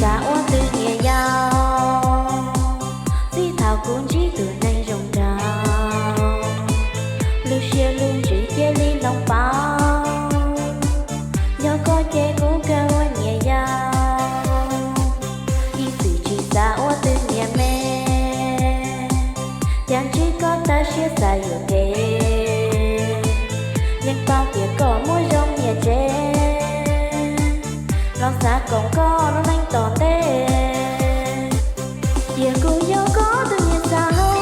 xav ua tus niam yau, txij thaum kuv ntsib tus neeg zoo nraug, lub siab lub ntsws cia li hloov pauv. Yog koj ces kuv kawg ua niam yau, ib txwm tsis xav ua tus niam me. Cas ntsib koj tag siab xav yuam kev, yeej paub tias koj muaj zoo niam tsev, los xav koom koj lub neej tom ntej. Cia kuv yog koj tus niam xav hau,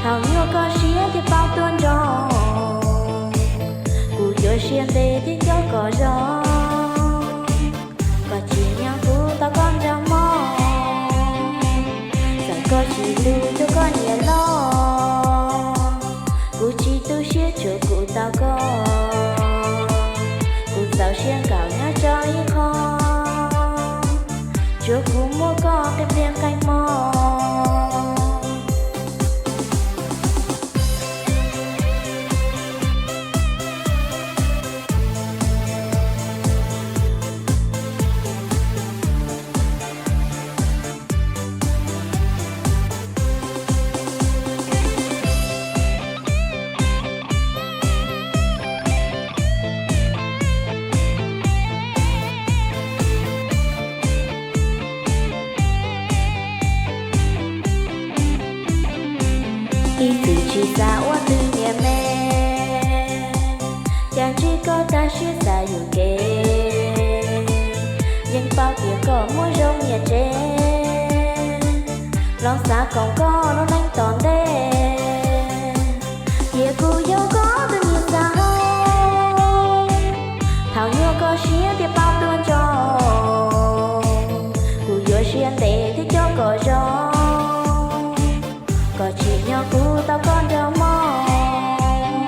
thaum nyuaj koj siab thiaj paub tuaj nrog, kuv yuav siab ntev thiab coj koj zoo. Koj tsim nyog kuv tau koj nrog mog, txawm koj tsis hlub rau koj niam loj, kuv tsis tu siab tsuav kuv tau koj. Kuv txaus siab nkaum nyob rau ib qho, tsuav kuv muab koj qee pliag qee hmo. Ib txwm tsis xav ua tus niam me, cas ntsib koj tag siab xav yuam kev, yeej paub tias koj muaj zoo niam tsev, los xav koom koj lub neej tom ntej. Cia kuv yog koj tus niam xav hau, thaum nyuaj koj siab thiaj paub tuaj nrog, kuv yuav siab ntev thiab coj koj zoo. Koj tsim nyog kuv tau koj nrog mog,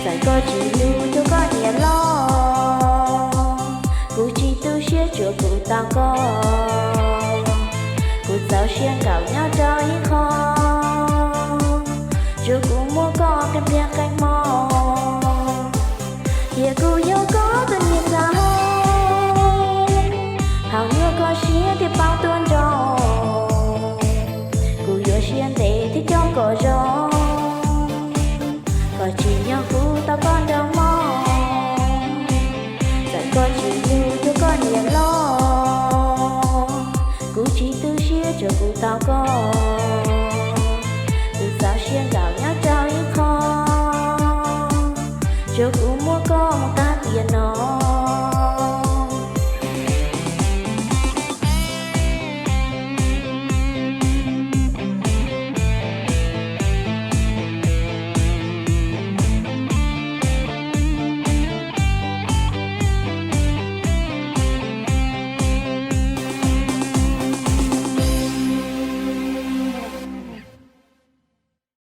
txawm koj tsis hlub rau koj niam loj, kuv tsis tu siab tsuav kuv tau koj. Kuv txaus siab nkaum nyob rau ib qho, tsuav kuv muab koj qee pliag qee hmo. Cia kuv yog koj tus niam xav hau, thaum nyuaj koj siab thiaj paub tuaj nrog, kuv yuav siab ntev thiab coj koj zoo. Koj tsim nyog kuv tau koj nrog mog, txawm koj tsis hlub rau koj niam loj, kuv tsis tu siab tsuav kuv tau koj. Kuv txaus siab nkaum nyob rau ib qho, tsuav kuv muab koj mus tag tiam no.